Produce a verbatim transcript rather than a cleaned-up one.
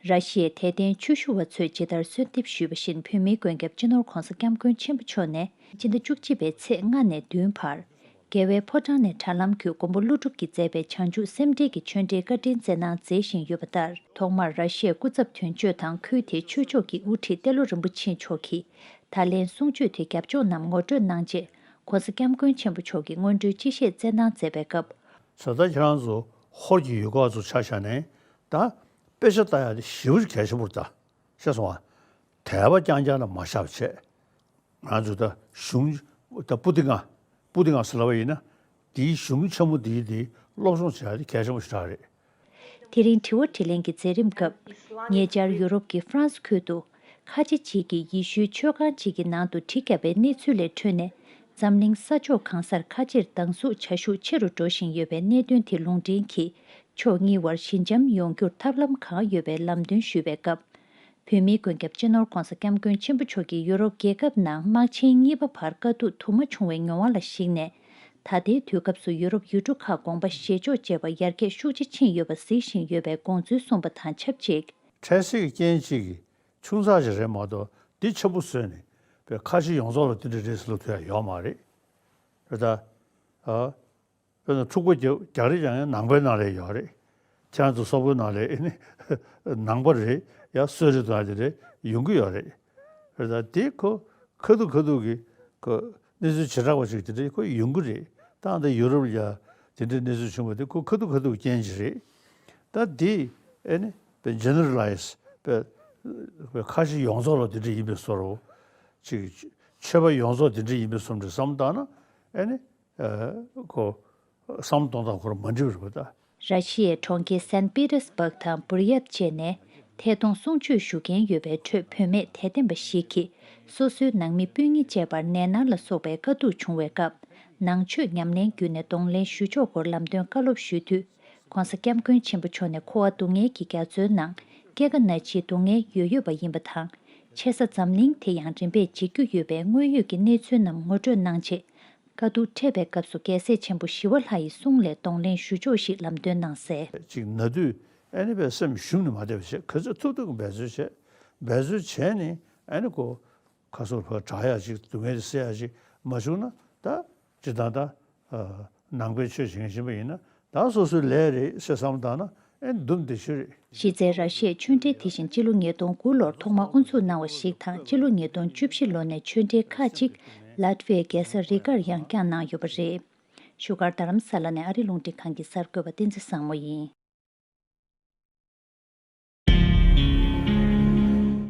ར་ཤི་ཡའི་དད་ལྡན་ཆོས་ཞུ་བ་ཚོས་ཇི་ལྟར་གསོལ་འདེབས་ཞུས་པ་བཞིན། བོད་མིའི་མགོན་སྐྱབས་སྤྱི་ནོར་༧གོང་ས་༧སྐྱབས་མགོན་ཆེན་པོ་མཆོག་ནས་སྤྱི་ཟླ་བཅུ་གཅིག་པའི་ཚེས་ལྔ་ནས་བདུན་བར། རྒྱལ་བའི་ཕོ་བྲང་ནས་དྲ་ལམ་བརྒྱུད་མགོན་པོ་ཀླུ་སྒྲུབ་ཀྱིས་མཛད་པའི་བྱང་ཆུབ་སེམས་འགྲེལ་གྱི་ཆོས་འབྲེལ་བཀའ་དྲིན་སྩལ་གནང་མཛད་བཞིན་ཡོད་པ་ལྟར། ཐོག་མར་ར་ཤི་ཡའི་སྐུ་ཚབ་དོན་གཅོད་དང་ཁུལ་དེའི་ཆོས་ཕྱོགས་ཀྱི་དབུ་ཁྲིད་ཏེ་ལོ་རིན་པོ་ཆེ་མཆོག་གིས་ད་ལན་གསུང་ཆོས་དེ་རྒྱབ་ལྗོངས་རྣམས་ངོ་སྤྲོད་གནང་རྗེས། ༧གོང་ས་༧སྐྱབས་མགོན་ཆེན་པོ་མཆོག་གིས་སྔོན་འགྲོའི་སྤྱི་བཤད་སྩལ་གནང་མཛད་པའི་སྐབས། ད་ལྟ་ཁྱེད་རང་ཚོ་ཧོར་གྱི་ཡུལ་སྐོར་བ་ཚོ་ཆ་བཞག་ནས་ད་དཔེ་ཆ་ལྟ་ཡག་དེ་ཞེ་པོ་ཅིག་གལ་ཆེན་པོ་རེད་ད། ཤེས་སོང་ང་། དད་པ་རྐྱང་རྐྱང་ལ་མ་བཞག་པ་བྱས། ང་ཚོ་ད་གཞུང་ད་པུ་ཏི་ང་པུ་ཏི་ང་ཟེར་ལབ་པ་ཡིན་ན། དེའི་གཞུང་ཆེན་མོ་དེའི་དེ་སློབ་སྦྱོང་བྱེད་ཡག་དེ་གལ་ཆེན་པོ་ཞེ་དྲག་རེད། དེ་རིང་དྲི་བ་དྲིས་ལན་གྱི་མཛད་རིམ་སྐབས། ཉེ་ཆར་ཡུ་རོབ་ཀྱི་ཧྥ་རན་སི་ཁུལ་དུ། ཁ་ཆེ་གཅིག་གིས་ཡེ་ཤུའི་མཆོད་ཁང་གཅིག་གི་ནང་དུ་གྲི་བརྒྱབ་པའི་གནས་ཚུལ་ལས་འཕྲོས་ནས། འཛམ་གླིང་ས་ཕྱོགས་གང་སར་ཁ་ཆེར་སྡང་ཟུག་བྱ་ཤུགས་ཆེ་རུ་འགྲོ་བཞིན་ཡོད་པའི་གནད་དོན་དེ་ལུང་འདྲེན་གྱིས། ཕྱོགས་གཉིས་བར་ཞི་འཇམ་ཡོང་རྒྱུར་ཐབས་ལམ་གང་ཡོད་པའི་ལམ་སྟོན་ཞུས་པའི་སྐབས། བོད་མིའི་མགོན་སྐྱབས་སྤྱི་ནོར་༧གོང་ས་༧སྐྱབས་མགོན་ཆེན་པོ་མཆོག་གིས་ཡུ་རོབ་རྒྱལ་ཁབ་ནང་དམག་ཆེན་གཉིས་པ་བར་དཀའ་སྡུག་དུ་མ་བྱུང་བའི་མྱོང་བ་ལ་གཞིགས་ནས། ད་ལྟའི་དུས་སྐབས་སུ་ཡུ་རོབ་ཡུལ་གྲུ་ཁག་དགོངས་པ་བཞེས་ཕྱོགས་བཅས་པ་ཡར་རྒྱས་ཤུགས་ཆེ་ཕྱིན་ཡོད་པ་གཟིགས་བཞིན་ཡོད་པའི་དགོངས་ཚུལ་གསུངས་པ་དང་ཆབས་ཅིག། འཕྲལ་སེལ་གྱི་རྐྱེན་གཅིག་གིས་ཆུང་ཙག་ཅིག་རེད་མ་གཏོགས། འདི་ཆེན་པོ་བཟོས་ནས་པའི་ཁ་ཆེ་ཡོངས་རྫོགས་ལ་དེ་འདྲ་རེད་ཟེར་ལབ་ཐུབ་ཡག་ཡོད་མ་རེད། རེད་ད། ཨ། དཔེར་ན་འཁྲུག་པ་རྒྱག་རྒྱག་རེས་ཀྱང་ནང་པའི་ནང་ལ་ཡོད་རེད། ཁྱེད་རང་ཚོ་སོག་པོའི་ནང་ལ་ཨེ་ནི་ནང་པ་རེད། ཡང་གསོད་རེས་དང་དེ་འདྲ་ཡོང་གི་ཡོད་རེད། རེད་ད། དེ་ཁོ་ཁ་ཐུག་ཁ་ཐུག་གི་ཁོ་གནས་ཚུལ་བྱེ་བྲག་པ་ཞིག་དེ་འདྲ་ཁོ་ཡོང་གི་རེད། ད་ལྟ་ཡུ་རོབ་ལ་ཡ་དེ་འདྲའི་གནས་ཚུལ་བྱུང་བ་དེ་ཁོ་ཁ་ཐུག་ཁ་ཐུག་རྐྱེན་ཅིག་རེད། ད་དེ་ཨེ་ནི་པའི་ཇེ་ནེ་ར་ལའི་ཛི་པའི་པའི་ཁ་ཆེ་ཡོངས་རྫོགས་ལ་དེ་འདྲ་ཡིན་པའི་བཟོ་འདྲ་ཅིག། ཆོས་པ་ཡོངས་རྫོགས་དེ་འདྲ་ཡིན་པའི་བཟོ་འདྲ་བསམ་བཏང་ན་ཨེ་ནི། ཨ། ཁོ་བསམ་བློ་གཏོང་སྟངས་ཁོ་རང་མ་འགྲིག་པ་རེད་པ་ད། ར་ཤི་ཡའི་གྲོང་ཁྱེར་སན་པི་ཏེར་སྦུག་དང་བུར་ཡབ་བཅས་ནས་ཐད་གཏོང་གསུང་ཆོས་ཞུ་མཁན་ཡོད་པའི་ཁྲོད། བུད་མེད་དད་ལྡན་པ་ཞིག་གིས་སོ་སོའི་ནང་མི་སྤུན་ཉེ་བཅས་པར་ནད་མནར་ལ་སོགས་པའི་དཀའ་སྡུག་བྱུང་བའི་སྐབས། ནང་ཆོས་ཉམས་ལེན་བརྒྱུད་ནས་གདོང་ལེན་ཞུ་ཕྱོགས་སྐོར་ལམ་སྟོན་བཀའ་སློབ་ཞུས་དུས། ྋགོང་ས་ྋསྐྱབས་མགོན་ཆེན་པོ་མཆོག་ནས་འཁོར་བ་སྡུག་བསྔལ་གྱི་རྒྱ་མཚོའི་ནང་སྐྱེ་རྒ་ན་འཆིའི་སྡུག་བསྔལ་ཡོད་ཡོད་པ་ཡིན་པ་དང་། ཆེ་ས་འཛམ་གླིང་དེ་ཡང་རིམ་པས་འཇིག་རྒྱུ་ཡོད་པའི་དངོས་ཡོད་ཀྱི་གནས་ཚུལ་རྣམས་ངོ་སྤྲོད་གནང་རྗེས། དཀའ་སྡུག་འཕྲད་པའི་སྐབས་སུ་རྒྱལ་སྲས་ཆེན་པོ་ཞི་བ་ལྷ་ཡི་གསུང་ལས་གདོང་ལེན་ཞུ་ཕྱོགས་ཤིག་ལམ་སྟོན་གནང་གསལ། ཅིག་ན་དུས་ཨ་ནི་པའི་སེམས་ཞུམ་ནས་མ་བསྡད་པ་བྱས། ག་ཚོད་ཐུབ་ཐུབ་ཀྱི་འབད་རྩོལ་བྱས། འབད་རྩོལ་བྱས་ནས་ཨ་ནི་ཁོ་ཁ་སོར་ཕར་དྲག་ཡག་ཅིག་སྡུག་བསྔལ་དེ་སེལ་ཡག་ཅིག་མ་བྱུང་ན། ད་ཇི་ལྟར་ད་ནང་པའི་ཆོས་བྱེད་མཁན་ཞིག་ཡིན་པ་ཡིན་ན། ད་སོ་སོའི་ལས་རེད་ཟེར་བསམ་བཏང་ན། ཨེ་འདུམ་བདེ་ཤོས་རེད། གཞི་རྩའི་ར་ཤི་ཡའི་ཆོས་འབྲེལ་དེ་བཞིན་སྤྱི་ལོ་ཉིས་སྟོང་དགུ་ལོར་ཐོག་མར་དབུ་འཛུགས་གནང་བ་ཞིག་དང་། སྤྱི་ལོ་ཉིས་སྟོང་བཅུ་བཞི་ལོ་ནས་ཆོས་འབྲེལ་ཁག་ཅིག་ལཱ་ཏི་ཝི་ཡའི་རྒྱལ་ས་རི་གར་ཡང་བསྐྱངས་གནང་ཡོད་པ་རེད། བཞུགས་སྒར་རྡ་རམ་ས་ལ་ནས་ཨ་རི་རླུང་འཕྲིན་ཁང་གི་གསར་འགོད་པ་བསྟན་འཛིན་བཟང་མོ་ཡིན།